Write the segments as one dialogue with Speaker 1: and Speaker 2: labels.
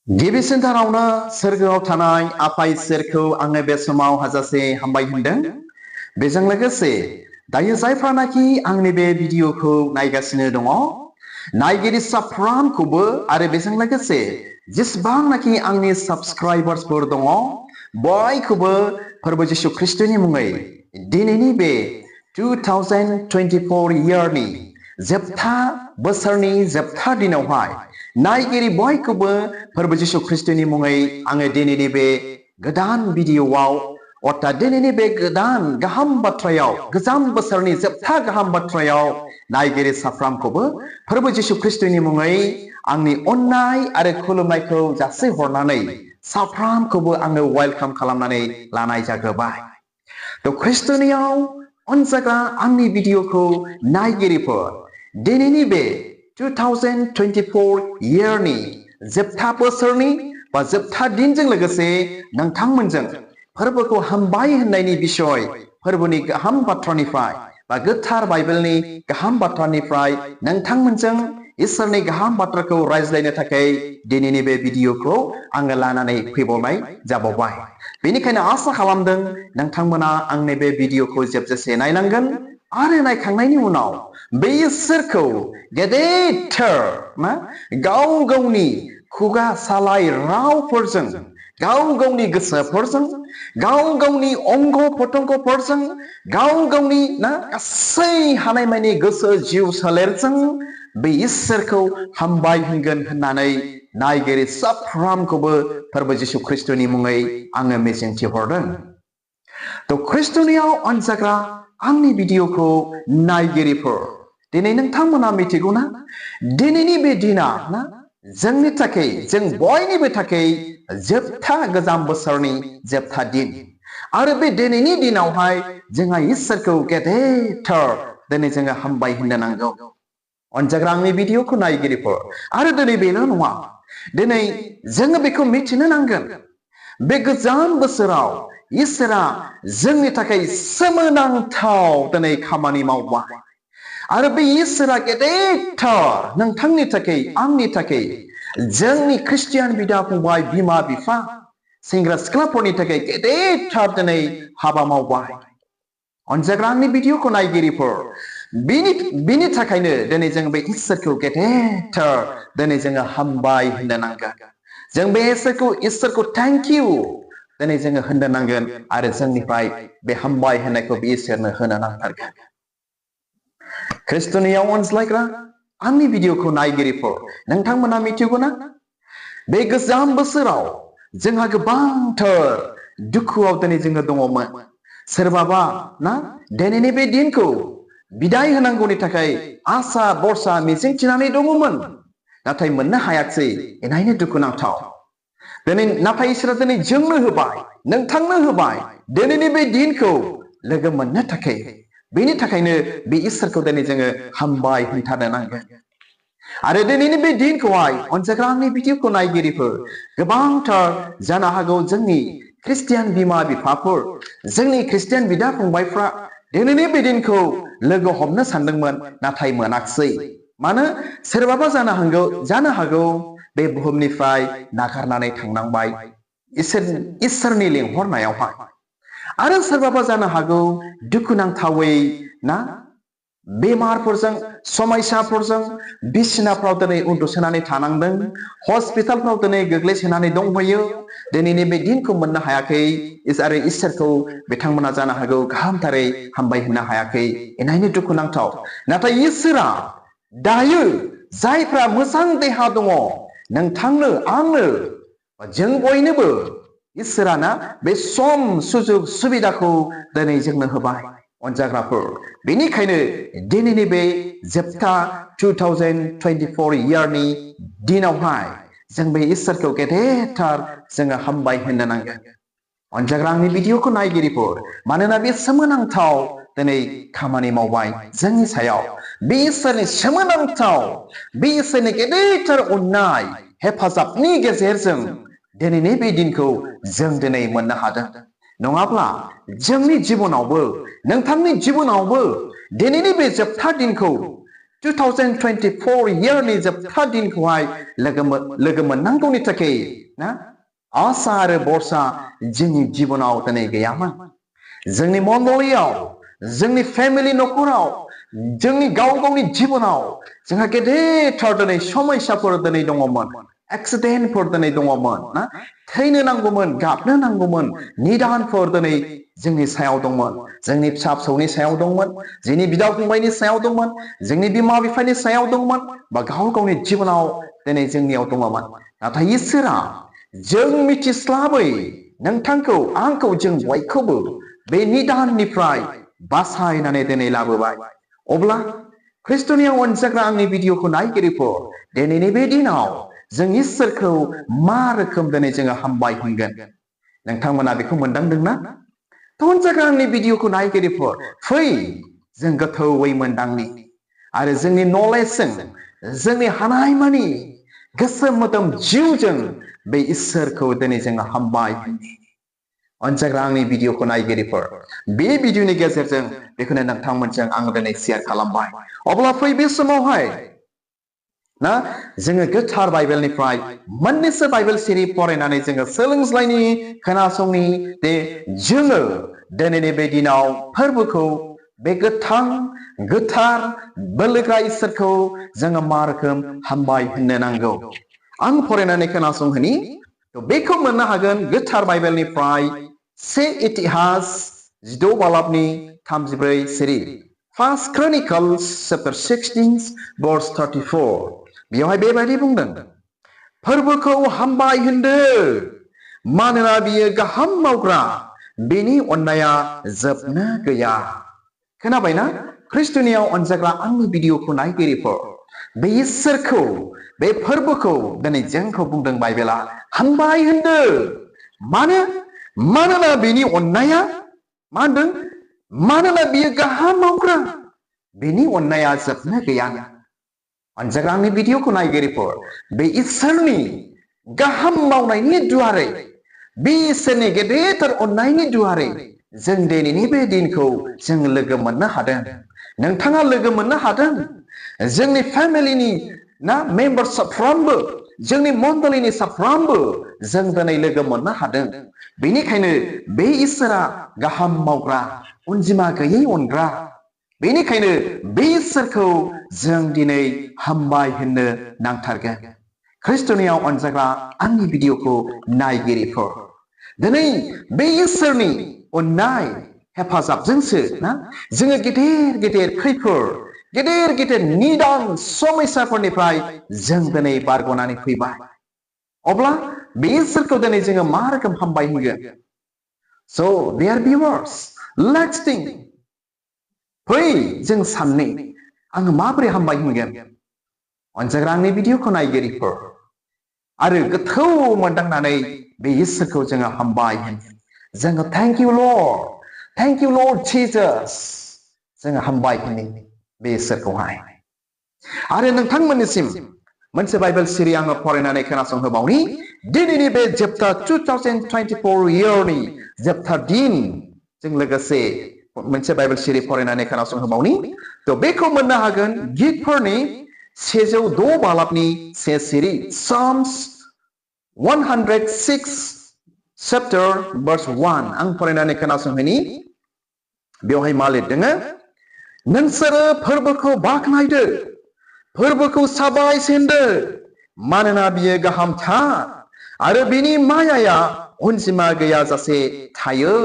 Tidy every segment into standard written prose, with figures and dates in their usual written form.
Speaker 1: गिबिसिनथारावनो सोरगोआव थानाय आफा इसोरखौ आङो बे समाव हाजासे हामबाय होनदों। बेजों लोगोसे दायो जायफ्रानाखि आंनि बे भिडिअखौ नायगासिनो दङ, नायगिरि साफ्रोमखौबो आरो बेजों लोगोसे जेसेबांनाखि आंनि साबस्क्राइबार्सफोर दङ, बयखौबो फोरबो जिसु ख्रिस्टनि मुङै दिनैनि बे 2024 इयारनि जोबथा बोसोरनि जोबथा दिनावहाय नायगिरि बयखौबो फोरबो जिसु ख्रिस्टनि मुङै आङो दिनैनि बे गोदान भिडिअआव अर्थात दिनैनि बे गोदान गाहाम बाथ्रायाव गोजाम बोसोरनि जोबथा गाहाम बाथ्रायाव नायगिरि साफ्रोमखौबो फोरबो जिसु ख्रिस्टनि मुङै आंनि अननाय आरो खुलुमनायखौ जासिहरनानै साफ्रोमखौबो आङो वेलकाम खालामनानै लानाय जाग्रोबाय। थ' ख्रिस्टनियाव अनजाग्रा आंनि भिडिअखौ नायगिरिफोर दिनैनि बे 2024 इयारनि जोबथा बोसोरनि बा जोबथा दिनजों लोगोसे नोंथांमोनजों फोरबोखौ हामबाय होननायनि बिसय फोरबोनि गाहाम बाथ्रानिफ्राय बा गोथार बाइबेलनि गाहाम बाथ्रानिफ्राय नोंथांमोनजों इसोरनि गाहाम बाथ्राखौ रायज्लायनो थाखाय दिनैनि बे भिडिअखौ आङो लानानै फैबावनाय जाबावबाय। बेनिखायनो आसा खालामदों नोंथांमोना आंनि बे भिडिअखौ जोबजासे नायनांगोन आरो नायखांनायनि उनाव बे इसोरखौ गेदेरथार गाव गावनि खुगा सालाय रावफोरजों, गाव गावनि गोसोफोरजों, गाव गावनि अंग पतंगफोरजों, गाव गावनि गासै हानायमानि गोसो जिउ सोलेरजों बे इसोरखौ हामबाय होनगोन होननानै नायगिरि साफ्रोमखौबो फोरबो जिसु ख्रिस्टनि मुङै आङो मिजिंथिहरदों। थ' ख्रिस्टनियाव अनजाग्रा आंनि भिडिअखौ नायगिरिफोर दिनै नोंथांमोना मिथिगौना, दिनैनि बे दिना जोंनि थाखाय, जों बयनिबो थाखाय जोबथा गोजाम बोसोरनि जोबथा दिन। आरो बे दिनैनि दिनावहाय जोंहा इसोरखौ गेदेरथार दिनै जोङो हामबाय होननो नांगौ। अनजाग्रा आंनि भिडिअखौ नायगिरिफोर आरो दिनै बेल' नङा, दिनै जोङो बेखौ मिथिनो नांगोन बे गोजाम बोसोराव इसोरा जोंनि थाखाय सोमोनांथाव दिनै खामानि मावबाय। आरो बे इसोरा गेदेरथार नोंथांनि थाखाय, आंनि थाखाय, जोंनि ख्रिस्टियान बिदा फंबाय, बिमा बिफा, सेंग्रा सिख्लाफोरनि थाखाय गेदेरथार दिनै हाबा मावबाय। अनजाग्रा आंनि भिडिअखौ नायगिरिफोर बिनि थाखायनो दिनै जों बे इसोरखौ गेदेरथार दिनै जोङो हामबाय होननो नांगोन। जों बे इसोरखौ थेंक इउ दिनै जोङो होननो नांगोन आरो जोंनिफ्राय बे हामबाय होननायखौ बे इसोरनो होनो नांथारगोन। ख्रिस्टनियाव अनज्लायग्रा आंनि भिडिअखौ नायगिरिफोर नोंथांमोना मिथिगौना, बे गोजाम बोसोराव जोंहा गोबांथार दुखुआव दिनै जोङो दङमोन। सोरबाबा दिनैनि बे दिनखौ बिदाय होनांगौनि थाखाय आसा बरसा मिजिंथिनानै दङमोन, नाथाय मोननो हायाखसै। एनायनो दुखुनांथाव। नाथाय इसोरा दिनै जोंनो होबाय, नोंथांनो होबाय दिनैनि बे दिनखौ लोगो मोननो थाखाय। बेनि थाखायनो बे इसोरखौ दिनै जोङो हामबाय होनथारनो नांगोन। आरो दिनैनि बे दिनखौहाय अनजाग्रा आंनि भिडिअखौ नायगिरिफोर गोबांथार जानो हागौ जोंनि ख्रिस्टियान बिमा बिफाफोर, जोंनि ख्रिस्टियान बिदा फंबायफ्रा दिनैनि बे दिनखौ लोगो हमनो सानदोंमोन, नाथाय मोनाखसै। मानो? सोरबाबा जानो हागौ बे बुहुमनिफ्राय नागारनानै थांनांबाय इसोरनि लेंहरनायावहाय। आरो सोरबाबा जानो हागौ दुखुनांथावै बेमारफोरजों, समस्याफोरजों बिसिनाफ्राव दिनै उन्दुसोनानै थानांदों, हस्पिटालफ्राव दिनै गोग्लैसोनानै दंहैयो, दिनैनि बे दिनखौ मोननो हायाखै आरो इसोरखौ बिथांमोना जानो हागौ गाहामथारै हामबाय होननो हायाखै। एनायनो दुखुनांथाव। नाथाय इसोरा दायो जायफ्रा मोजां देहा दङ, नोंथांनो, आंनो, जों बयनोबो इसोराना बे सम सुजुग सुबिदाखौ दिनै जोंनो होबाय। अनजाग्राफोर बेनिखायनो दिनैनि बे जोबथा 2024 इयारनि दिनावहाय जों बे इसोरखौ गेदेरथार जोङो हामबाय होननो नांगोन। अनजाग्रा आंनि भिडिअखौ नायगिरिफोर, मानोना बे सोमोनांथाव दिनै खामानि मावबाय जोंनि सायाव। बे इसोरनि सोमोनांथाव, बे इसोरनि गेदेरथार अननाय हेफाजाबनि गेजेरजों दिनैनि बे दिनखौ जों दिनै मोननो हादों। नङाब्ला जोंनि जिबनावबो, नोंथांनि जिबनावबो दिनैनि बे जोबथा दिनखौ 2024 yearनि जोबथा दिनखौहाय लोगो मोननांगौनि थाखाय ना आसा आरो बरसा जोंनि जिबनाव दिनै गैयामोन जोंनि मण्डलियाव जोंनि फेमिलि नखराव जोंनि गावनि जिबनाव जोंहा गेदेरथार दिनै समस्याफोर दिनै दङमोन एक्सिडेन्टफोर दिनै दङमोन ना थैनो नांगौमोन गाबनो नांगौमोन निदानफोर दिनै जोंनि सायाव दंमोन जोंनि फिसा फिसौनि सायाव दंमोन जोंनि बिदा फंबायनि सायाव दंमोन जोंनि बिमा बिफानि सायाव दंमोन बा गावनि जिबनाव दिनै जोंनियाव दङमोन नाथाय इसोरा जों मिथिस्लाबै नोंथांखौ आंखौ जों बयखौबो बे निदाननिफ्राय बासायनानै दिनै लाबोबाय अब्ला ख्रिस्ट'नि अनजाग्रा आंनि भिडिअखौ नायगिरिफोर दिनैनि बे दिनाव जों इसोरखौ मा रोखोम दिनै जोङो हामबाय होनगोन नोंथांमोना बेखौ मोनदांदोंना अनजाग्रा आंनि भिडिअखौ नायगिरिफोर फै जों गोथौयै मोनदांनि आरो जोंनि नलेजजों जोंनि हानायमानि गोसो मोदोम जिउजों बे इसोरखौ दिनै जोङो हामबाय अनजाग्रा आंनि भिडिअखौ नायगिरिफोर बे भिडिअनि गेजेरजों बेखौनो नोंथांमोनजों आं दिनै शेयार खालामबाय अब्ला फै बे समावहाय ना जोङो गोथार बाइबेलनिफ्राय मोननैसो बाइबेल सिरि फरायनानै जोङो सोलोंज्लायनि खोनासंनि दे जोङो दिनैनि बे दिनाव फोरबोखौ बे गोथार बोलोग्रा इसोरखौ जोङो मा रोखोम हामबाय होननो नांगौ आं फरायनानै खोनासंहोनि बेखौ मोननो हागोन गोथार बाइबेलनिफ्राय से इतिहास 6 बालाबनि 34 सिरि First Chronicles chapter 16 verse 34 बेवहाय बेबायदि बुंदों फोरबोखौ हामबाय होनदो मानोना बियो गाहाम मावग्रा बेनि अननाया जोबनो गैया खोनाबायना ख्रिस्ट'नियाव अनजाग्रा आंनि भिडिअखौ नायगिरिफोर बे इसोरखौ बे फोरबोखौ दिनै जोंखौ बुंदों बाइबेला हामबाय होनदो मानोना बेनि अननाया मा होनदों मानोना बियो गाहाम मावग्रा बेनि अननाया जोबनो गैया अनजाग्रा आंनि भिडिअखौ नायगिरिफोर बे इसोरनि गाहाम मावनायनि दुआरै बे इसोरनि गेदेरथार अननायनि दुआरै जों दिनैनि बे दिनखौ जों लोगो मोननो हादों नोंथाङा लोगो मोननो हादों जोंनि फेमिलिनि ना मेम्बार साफ्रोमबो जोंनि मण्डलिनि साफ्रोमबो जों दिनै लोगो मोननो हादों बेनिखायनो बे इसोरा गाहाम मावग्रा अनजिमा गैयै अनग्रा बेनिखायनो बे इसोरखौ जों दिनै हामबाय होननो नांथारगोन ख्रिस्ट'नियाव अनजाग्रा आंनि भिडिअखौ नायगिरिफोर दिनै बे इसोरनि अननाय हेफाजाबजोंसो ना जोङो गेदेर खैफोद गेदेर निदान समस्याफोरनिफ्राय जों दिनै बारग'नानै फैबाय अब्ला बे इसोरखौ दिनै जोङो मा रोखोम हामबाय होनगोन So dear viewers let's think फै जों साननै आङो माबोरै हामबाय होनगोन अनजाग्रा आंनि भिडिअखौ नायगिरिफोर आरो गोथौ मोनदांनानै बे इसोरखौ जोङो हामबाय जोङो थेंक इउ लर्ड जिसास जोङो हामबाय होनो बे इसोरखौहाय आरो नोंथांमोननिसिम मोनसे बाइबेल सिरि आङो फरायनानै खोनासंहोबावनि दिनैनि बे जोबथा 2024 yearनि जोबथा दिन जों लोगोसे मोनसे बाइबेल सिरि फरायनानै खोनासंहोबावनि थ' बेखौ मोननो हागोन गितफोरनि 106 बालाबनि 1 सिरि Psalms 106 chapter verse 1 आं फरायनानै खोनासंहोनि बेवहाय मा लिरदों नोंसोरो फोरबोखौ बाख्नायदो फोरबोखौ साबायसेनदो मानोना बियो गाहामथार आरो बिनि मायाया अनजिमा गैयाजासे थायो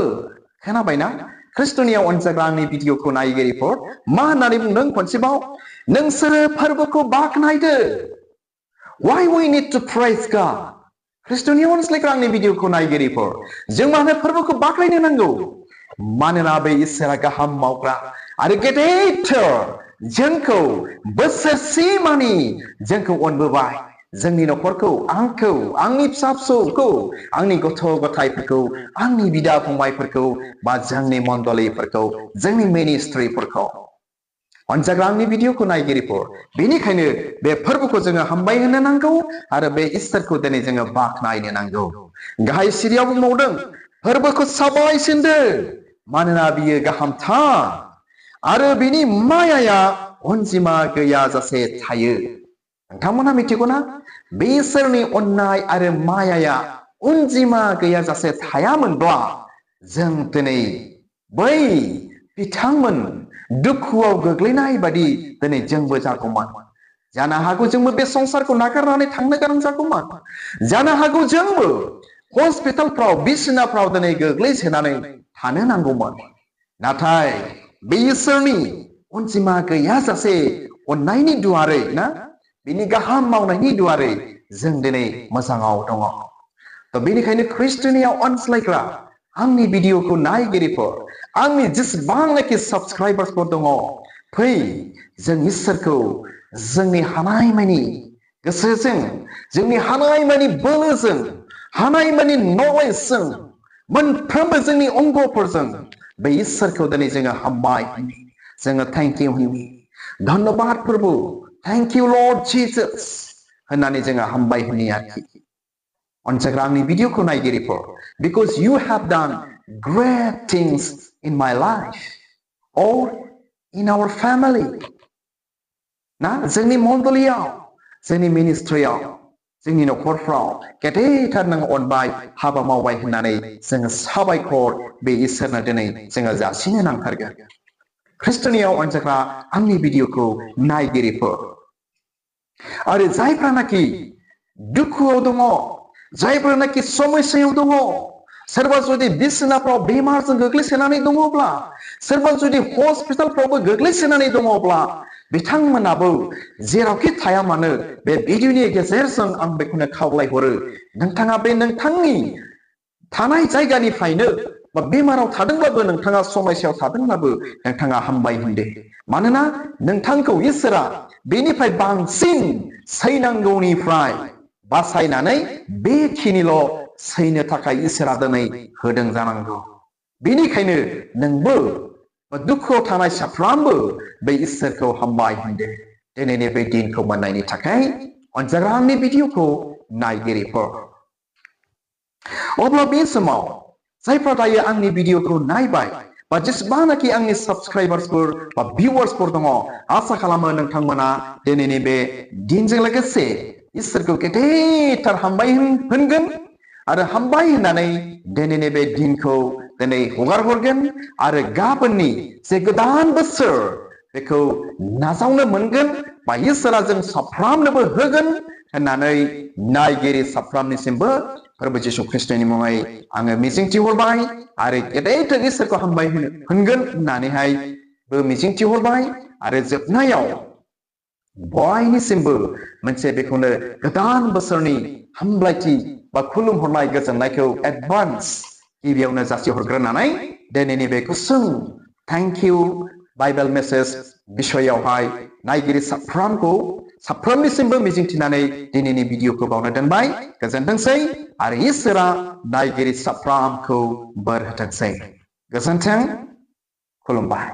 Speaker 1: खोनाबायना ख्रिस्ट'नियाव अनजाग्रा आंनि भिडिअखौ नायगिरिफोर मा होननानै बुंदों खनसेबाव नोंसोरो फोरबोखौ बाख्नायदो Why we need to praise God ख्रिस्ट'नियाव अनज्लायग्रा आंनि भिडिअखौ नायगिरिफोर जों मानो फोरबोखौ बाख्नायनो नांगौ मानोना बे इसोरा गाहाम मावग्रा आरो गेदेरथार जोंखौ बोसोरसेमानि जोंखौ अनबोबाय जोंनि न'खरखौ आंखौ आंनि फिसा फिसौखौ आंनि गथ' गथायफोरखौ आंनि बिदा फंबायफोरखौ बा जोंनि मण्डलिफोरखौ जोंनि मिनिस्ट्रिफोरखौ अनजाग्रा आंनि भिडिअखौ नायगिरिफोर बेनिखायनो बे फोरबोखौ जोङो हामबाय होनो नांगौ आरो बे इसोरखौ दिनै जोङो बाख्नायनो नांगौ गाहाय सिरियाव बुंबावदों फोरबोखौ साबायसेनदो मानोना बियो गाहामथार आरो बिनि मायाया अनजिमा गैयाजासे थायो नोंथांमोना मिथिगौना बिसोरनि अननाय आरो मायाया अनजिमा गैयाजासे थायामोनब्ला जों दिनै बै बिथांमोन दुखुआव गोग्लैनाय बादि दिनै जोंबो जागौमोन जानो हागौ जोंबो बे संसारखौ नागारनानै थांनो गोनां जागौमोन जानो हागौ जोंबो हस्पिटालफ्राव बिसिनाफ्राव दिनै गोग्लैसोनानै थानो नांगौमोन नाथाय बिसोरनि अनजिमा गैयाजासे अननायनि दुआरै ना बिनि गाहाम मावनायनि दुआरै जों दिनै मोजाङाव दङ त' बेनिखायनो ख्रिस्टनियाव अनस्लायग्रा आंनि भिडिअखौ नायगिरिफोर आंनि जेसेबांनाखि साबस्क्राइबार्सफोर दङ फै जों इसोरखौ जोंनि हानायमानि गोसोजों जोंनि हानायमानि बोलोजों हानायमानि नलेजजों मोनफ्रोमबो जोंनि अंगफोरजों बे इसोरखौ दिनै जोङो हामबाय जोङो थेंक इउ धन्यबाद प्रभु थेंक इउ लर्ड जिसास होननानै जोङो हामबाय होनि आरोखि अनसायग्रा आंनि भिडिअखौ नायगिरिफोर because you have done great things in my life or in our family ना जोंनि मण्डलियाव जोंनि मिनिस्ट्रियाव जोंनि नखरफ्राव गेदेरथार नों अनबाय हाबा मावबाय होननानै जोङो साबायखर बे इसोरनो दिनै जोङो जासिनो नांथारगोन ख्रिस्टनियाव अनसायग्रा आंनि भिडिअखौ नायगिरिफोर आरो जायफ्रानाखि दुखुआव दङ जायफ्रानाखि समस्यायाव दङ सोरबा जुदि बिसिनाफ्राव बेमारजों गोग्लैसोनानै दङब्ला सोरबा जुदि हस्पिटालफ्रावबो गोग्लैसोनानै दङब्ला बिथांमोनाबो जेरावखि थाया मानो बे भिडिअनि गेजेरजों आं बेखौनो खावलायहरो नोंथाङा बे नोंथांनि थानाय जायगानिफ्रायनो बा बेमाराव थादोंब्लाबो नोंथाङा समस्यायाव थादोंब्लाबो नोंथाङा हामबाय होनदो मानोना नोंथांखौ इसोरा बेनिफ्राय बांसिन सैनांगौनिफ्राय बासायनानै बेखिनिल' सैनो थाखाय इसोरा दिनै होदों जानांगौ बेनिखायनो नोंबो दुखुआव थानाय साफ्रोमबो बे इसोरखौ हामबाय होनदो दिनैनि बे दिनखौ मोननायनि थाखाय अनजाग्रा आंनि भिडिअखौ नायगिरिफोर अब्ला बे समाव जायफ्रा दायो आंनि भिडिअखौ नायबाय बा जेसेबांनाखि आंनि साबस्क्राइबार्सफोर बा भिउवार्सफोर दङ आसा खालामो नोंथांमोना दिनैनि बे दिनजों लोगोसे इसोरखौ गेदेरथार हामबाय होनगोन आरो हामबाय होननानै दिनैनि बे दिनखौ दिनै हगार हरगोन आरो गाबोननि जे गोदान बोसोर बेखौ नाजावनो मोनगोन बा इसोरा जों साफ्रोमनोबो होगोन होननानै नायगिरि साफ्रोमनिसिमबो फोरबो जिशु ख्रिस्टनि मुङै आङो मिजिंथिहरबाय आरो गेदेरथार इसोरखौ हामबाय होनगोन होननानैहायबो मिजिंथिहरबाय आरो जोबनायाव बयनिसिमबो मोनसे बेखौनो गोदान बोसोरनि हामलायथि बा खुलुमहरनाय गोजोननायखौ एडभान्स गिबियावनो जासिहरग्रोनानै दिनैनि बे गुसुं थेंक इउ बाइबेल मेसेज बिसयावहाय नायगिरि साफ्रोमनिसिमबो मिजिंथिनानै दिनैनि भिडिअखौ बावनो दोनबाय गोजोनथोंसै आरो इसोरा नायगिरि साफ्रोमखौ बोर होथोंसै गोजोन्थों खुलुमबाय